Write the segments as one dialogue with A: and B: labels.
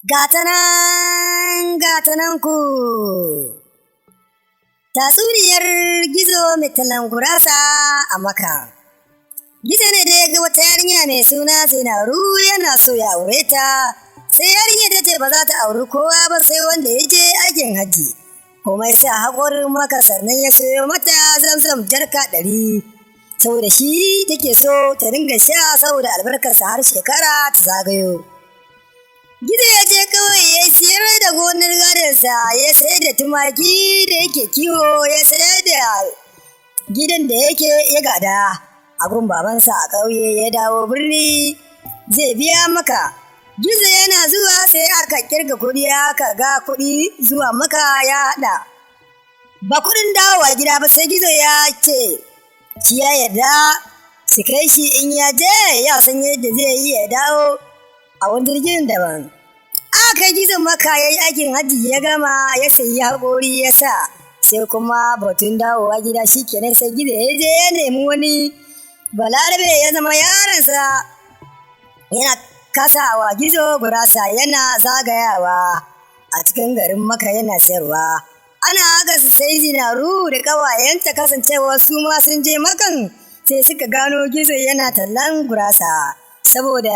A: Gatanan gatanan ku. Tatsuniyar gizo mai tallan gurasa a Maka. Gizo ne da ya ga wata yarinya mai suna Zinaru yana so ya aure ta, sai yarinya ta ce ba za ta auri kowa ba sai wanda ya je aikin hajji. Komai sa haƙorin Maka, sannan ya sayo mata Zamzam jarka 100. Saboda shi take so ta ringa sha saboda albarkarsa har shekara ta zagayo. Gizo ya je kawai ya siyar da gonar gadonsa, ya sayar da tumaki da yake kiwo, ya sayar da gidan da yake ya gada a gun babansa a ƙauye, ya dawo birni zai biya Maka. Gizo yana zuwa sai aka kirga kuɗi, aka ga kuɗi zuwa Maka ya haɗa. Ba kuɗin dawowa gida ba. Sai Gizo ya ce shi ya yarda su kai shi, in ya je ya san yadda zai yi ya dawo a wani jirgin daban. Aka Gizo Maka, ya yi aikin hajji, ya gama, ya sayi haƙori ya sa, sai kuma batun dawowa gida shi kenan. Sai Gizo ya je ya nemi wani Balarabe ya zama yaransa, yana kasawa Gizo gurasa, yana zagayawa a cikin garin Maka yana sayarwa. Ana haka sai Zinaru da ƙawayenta, kasancewa su ma sun je Makan, sai suka gano Gizo yana tallan gurasa saboda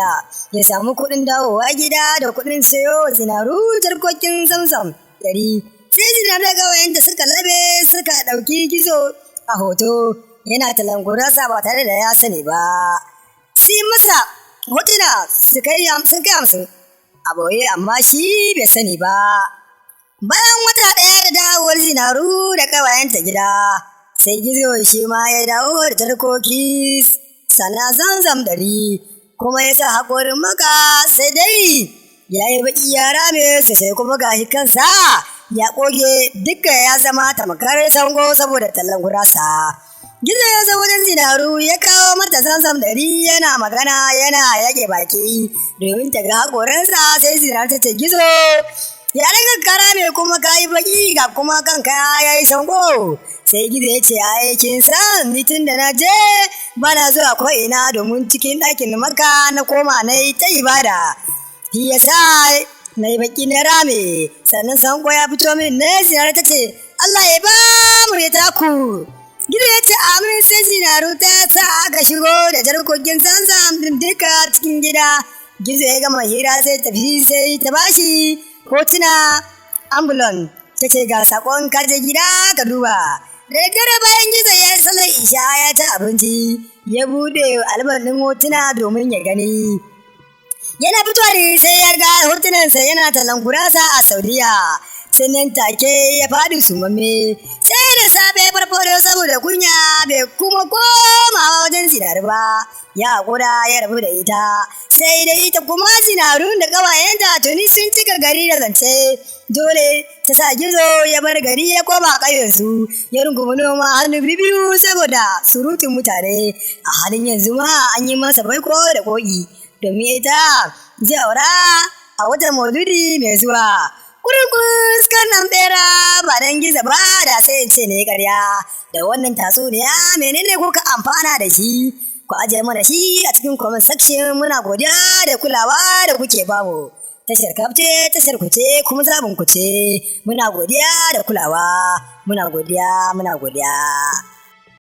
A: ya samu kuɗin dawowa gida da kuɗin sayo Zinaru jarkokin Zamzam 100. Sai Zinaru da ƙawayenta suka labe suka ɗauki Gizo a hoto yana tallan gurasa ba tare da ya sani ba. Sai masa hotuna su kai 50 a boye, amma shi bai sani ba. Bayan wata ɗaya da dawowar Zinaru da ƙawayenta gida, sai Gizo shi ma ya dawo da jarkoki sana Zamzam 100, kuma ya sa haƙorin Maka, sai dai ya yi baƙi, ya rame sosai, kuma gashi kansa ya ƙoge duka, ya zama tamkar sango saboda tallan gurasa. Gizo ya zo wajen Zinaru ya kawo mata Zamzam 100, yana magana yana yage baki domin ta ga haƙoransa. Sai Zinaru ta ce, "Gizo, ya daga kara mai kuma ka yi baki, ga kuma kanka ya yi sango?" Sai Gizo ya ce, "Ai kin san ni tun da na je bana zuwa ko ina, domin cikin ɗakin Maka na koma na yi ta ibada. Shi ya sa na yi baki na rame, sannan sango ya fito min ne." Zinaru ta ce, "Allah ya ba mu ya taku." Gizo ya ce, "Amin." Sai Zinaru ta sa aka shigo da jarkokin Zamzam din duka cikin gida. Gizo ya gama hira zai tafi, sai ta bashi hotuna envelope, ta ce, "Ga sakon, ka je gida ka duba." Da daddare, bayan Gizo ya yi sallar isha, ya ci abinci, ya bude album ɗin hotuna domin ya gani. Yana fitowa da sai ya ga hotunansa yana tallan gurasa a Saudiya. Sannan take ya faɗi sumamme. Sai da safe farfado saboda kunya, bai kuma komawa wajen Zinaru ba, ya haƙura ya rabu da ita. Sai dai ita kuma Zinarun da ƙawayenta tuni sun cika gari da zance. Dole ta sa Gizo ya bar gari ya koma ƙauyensu, ya rungumi noma hannu biyu saboda surutun mutane. A halin yanzu ma an yi masa baiko da koki, domin ita zai aura a watan Maulidi mai zuwa. Kurkus kan nan bera, ba dan Gizo ba da sai in ce ne ƙarya. Da wannan tatsuniya menene kuka amfana da shi? Ku ajiye mana shi a cikin comment section. Muna godiya da kulawa da kuke bamu. Tashar Kafce tashar ku ce kuma zabin ku ce. Muna godiya da kulawa. Muna godiya, muna godiya.